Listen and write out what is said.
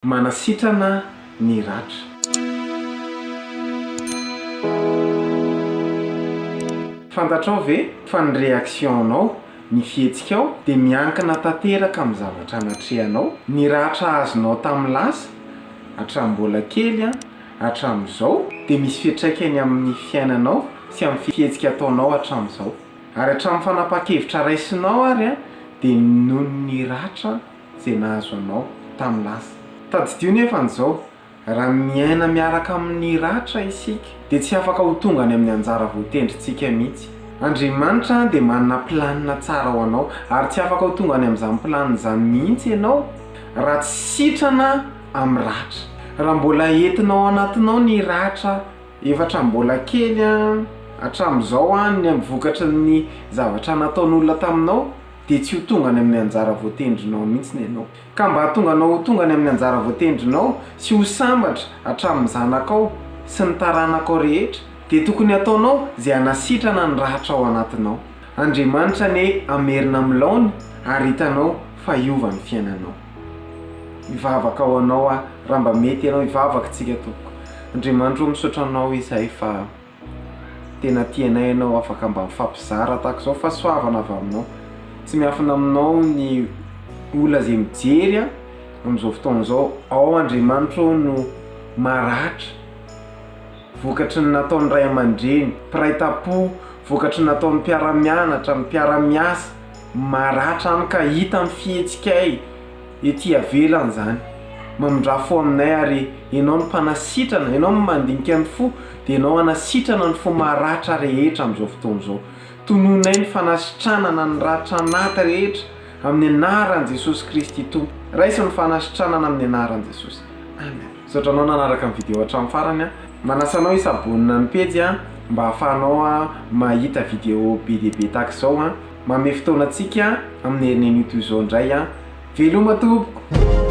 Manasitrana ny ratra. Fantatrao ve fa ny réaction-nao, ny fihetsikao, dia miankina tanteraka amin'ny zavatra natrehanao? Ny ratra azonao tamin'ny lasa, hatramin'ny mbola kely hatramin'izao, dia misy fiantraikany amin'ny fiainanao sy amin'ny fihetsika ataonao hatramin'izao. Ary hatramin'ny fanapahan-kevitra raisinao ary dia noho ny ratra izay nahazo anao tamin'ny lasa. Tadidio nefa an'izao, raha miaina miaraka amin'ny ratra isika, dia tsy afaka ho tonga any amin'ny anjara voatendrintsika mihitsy. Andriamanitra dia manana planina tsara ho anao, ary tsy afaka ho tonga any amin'izany planina izany mihitsy ianao raha tsy sitrana amin'ny ratra. Raha mbola entinao ao anatinao ny ratra efa hatramin'ny mbola kely hatramin'izao ny amin'ny vokatry ny zavatra nataon'olona taminao, dia tsy ho tonga any amin'ny anjara voatendrinao mihitsy ianao. Ka mba hahatonga anao ho tonga any amin'ny anjara voatendrinao sy ho sambatra hatramin'ny zanakao sy ny taranakao rehetra, dia tokony hataonao izay hanasitrana ny ratra ao anatinao. Andriamanitra anie hamerina amin'ny laony ary hitanao fa hiova ny fiainanao. Hivavaka ho anao aho raha mba mety ianao hivavaka tsika tompoko. Andriamanitra ô misaotra anao izahay fa. Tena tianay ianao afaka mba mifampizara tahaka izao fahasoavana avy aminao. Tsy miafina aminao ny olona izay mijery an amin'izao fotoana izao. Ao Andriamanitra ô no maratra vokatry ny nataon'ny ray aman-dreny, mpiray tam-po, vokatry ny nataon'ny mpiara-mianatra, ny mpiara-miasa, maratra any ka hita amin'ny fihetsikay. Ety avelany izany. Mamindrà fo aminay ary Ianao no mpanasitrana, Ianao no mandinika ny fo, dia Ianao hanasitrana ny fo maratra rehetra amin'izao fotoana izao. Tononay ny fanasitranana ny ratra anaty rehetra amin'ny anaran'i Jesosy Kristy Tompo. Raiso ny fanasitranana amin'ny anaran'i Jesosy. Amen. Misaotra anao nanaraka ny video hatramin'ny farany. Manasa anao hi-s'abonner ny pejy mba hahafahanao mahita video be dia be tahaka izao. Manome fotoana antsika amin'ny herinenio toy izao indray. Veloma tompoko!